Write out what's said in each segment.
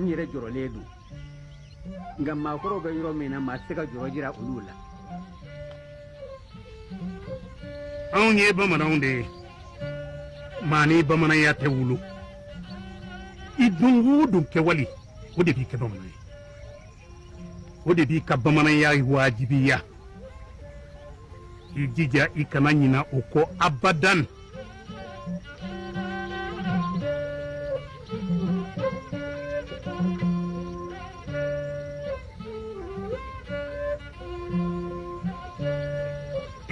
N yɛrɛ jɔrɔlen don, nka maakɔrɔw bɛ yɔrɔ min na, maa tɛ se ka jɔrɔ jira olu la. Anw ye bamananw de ye. Maa ni bamananya tɛ wolo. I don o don kɛwale, o de b'i kɛ bamanan ye, o de b'i ka bamananya wajibiya. I jija i kana ɲina o kɔ abadan.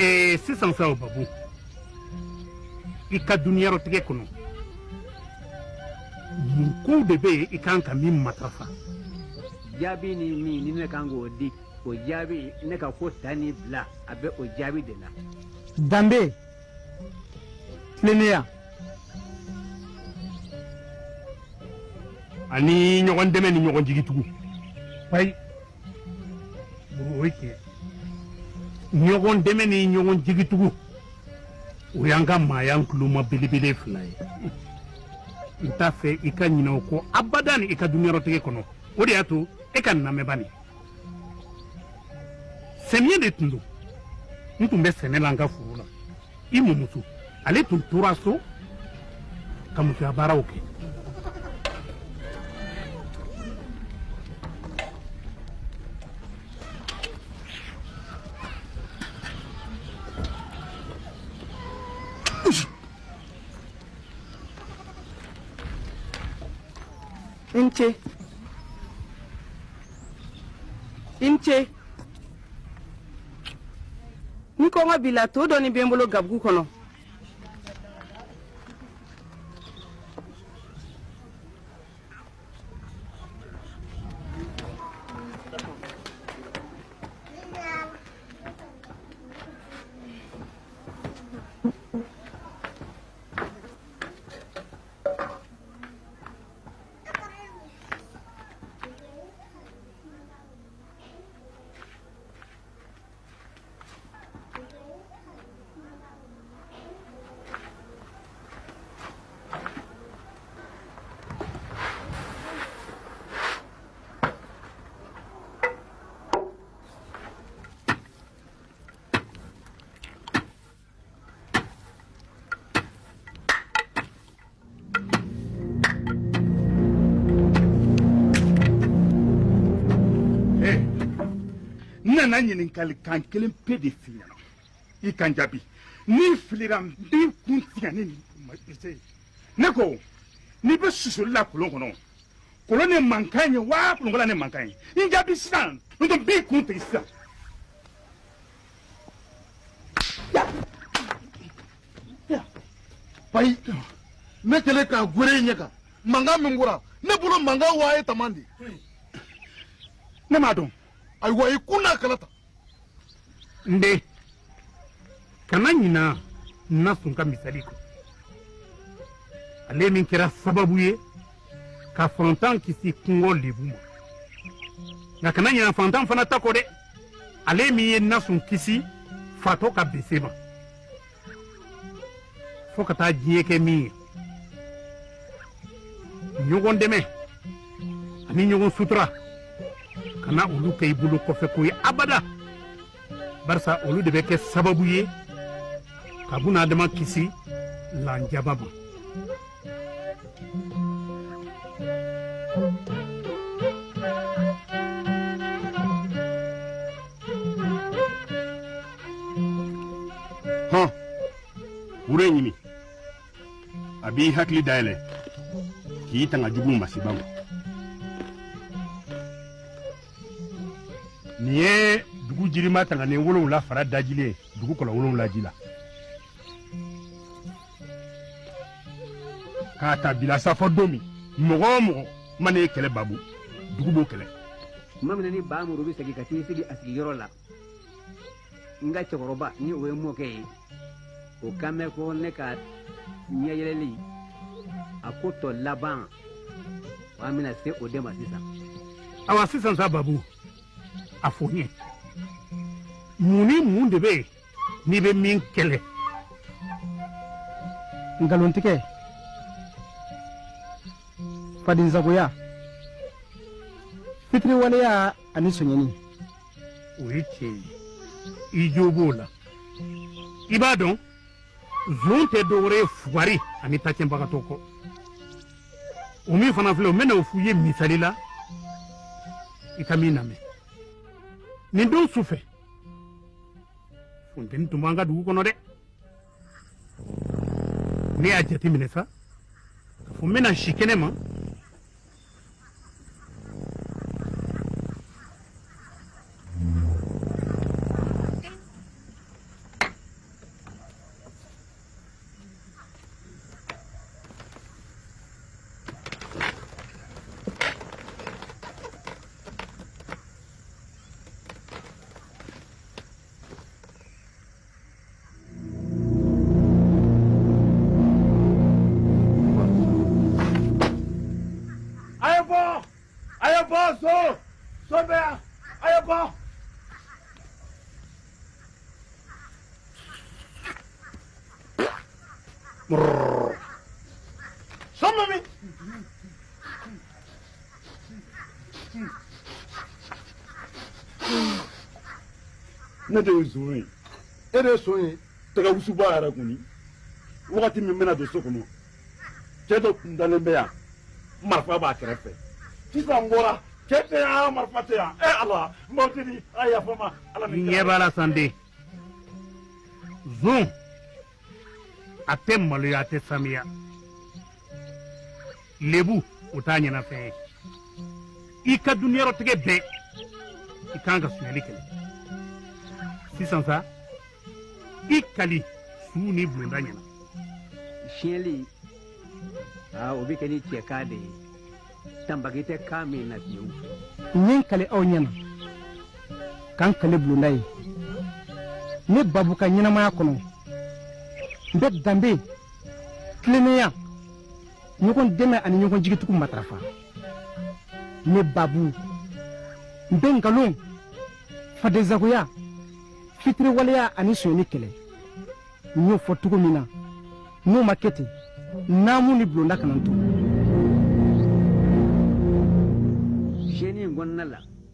Ee, sisan sa, o Babu, i ka duniyarɔtigɛ kɔnɔ, mun kow de bɛ yen i kan ka min matarafa? Jaabi ni min ni ne kan k'o di, o jaabi, ne ka ko ta ni bila, a bɛ o jaabi de la. Danbe, tilennenya ani ɲɔgɔn dɛmɛ ni ɲɔgɔn jigitugu. Ayi, o ye tiɲɛ. Ɲɔgɔn dɛmɛ ni ɲɔgɔn jigitugu, o y'an ka maaya kuloma belebele fila ye. N t'a fɛ i ka ɲinɛ o kɔ abadan i ka duniyarɔtigɛ kɔnɔ. O de y'a to e ka nin lamɛnba nin. Sɛmiyɛ de tun don, n tun bɛ sɛnɛ la n ka foro la. I mɔmuso, ale tun tora so ka musoya baaraw kɛ. I ni ce, i ni ce. Ni kɔngɔ b'i la, to dɔɔni bɛ n bolo gabugu kɔnɔ. N nana ɲininkali kan kelen pe de f'i ɲɛna, i ka n jaabi. N'i filira, n b'i kun tigɛ ni nin ye. Ne ko, n'i bɛ susuli la kolon kɔnɔ, kolon ni mankan ye wa kolonkala ni mankan ye? N jaabi sisan, n'o tɛ n b'i kun tigɛ sisan. Payi, ne kɛlen k'a gwere ɲɛ kan, mankan min bɔra ne bolo, mankan waa ye taman de. Ne m'a dɔn. Ayiwa, i kun n'a kala ta. N den, kana ɲina Nasun ka misali kɔ, ale min kɛra sababu ye ka fantan kisi kɔngɔ lebu ma. Nka kana ɲina fantan fana ta kɔ dɛ, ale min ye Nasun kisi fatɔ ka bese ma. Fo ka taa diɲɛ kɛ min ye, ɲɔgɔn dɛmɛ ani ɲɔgɔn sutura, kana olu kɛ i bolo kɔfɛ ko ye abada, barisa olu de bɛ kɛ sababu ye ka bunadama kisi lanjaba ma. Hɔn, woro in ɲimi, a b'i hakili dayɛlɛ k'i tanga jugu masiba ma. Nin ye dugu jirima tanganin 7 fara dajilen dugu kɔlɔn 7 ji la k'a ta bila sa fɔ don min, mɔgɔ o mɔgɔ mana e kɛlɛ Babu, dugu b'o kɛlɛ. Tuma min na ni Bamuru bɛ segin ka t'i sigi a sigiyɔrɔ la, n ka cɛkɔrɔba, ni o ye mɔkɛ ye, o kan bɛ ko ne ka ɲɛyɛlɛli a ko tɔ laban, an bɛna se o de ma sisan. Awa, sisan sa, Babu, a fɔ n ye, mun ni mun de bɛ yen n'i bɛ min kɛlɛ? Nkalontigɛ, fadensagoya. Fitiriwaleya ani sonyɛni. O ye tiɲɛ ye, i jo b'o la. I b'a dɔn, zon tɛ dɔwɛrɛ ye fugari ani tacɛnbagatɔ kɔ. O min fana filɛ, o bɛna o f'u ye misali la, i ka min lamɛn. Nin don su fɛ, funteni tun b'an ka dugu kɔnɔ dɛ. Ne y'a jateminɛ sa k'a fɔ n bɛna si kɛnɛ ma. A ye bɔ, a ye bɔ, so so bɛ yan, a ye bɔ. So bɛ min? Ne de ye zon ye. E de ye son ye? Tɛgɛ wusuba yɛrɛ kɔni, wagati min bɛna don so kɔnɔ, cɛ dɔ kun dalen bɛ yan, marifa b'a kɛrɛfɛ. Sisan n bɔra, cɛ tɛ yan, marifa tɛ yan. E Ala, n b'aw deli, a ye yafa n ma. Ala ni ɲɛ b'a la sanden. Zon a tɛ maloya, a tɛ samiya. Lebu, o t'a ɲɛnafɛn ye. I ka duniyɔrɔtigɛ bɛɛ, i kan ka sonyali kɛlɛ. Sisan sa, i kali su ni bulonda ɲɛna. Siyɛnli, aa, o bɛ kɛ ni cɛkan de ye, tanbaki tɛ kan min na fiyewu. N ye n kali aw ɲɛna ka n kali bulonda ye, ne Babu ka ɲɛnamaya kɔnɔ, n bɛ danbe, tilennenya, ɲɔgɔn dɛmɛ ani ɲɔgɔn jigitugu matarafa. Ne Babu, n bɛ nkalon, fadensagoya, fitiriwaleya ani sonyɛni kɛlɛ. N y'o fɔ cogo min na, n'o ma kɛ ten, naamu ni bulonda kana n to. Siyɛnni in kɔnɔna la.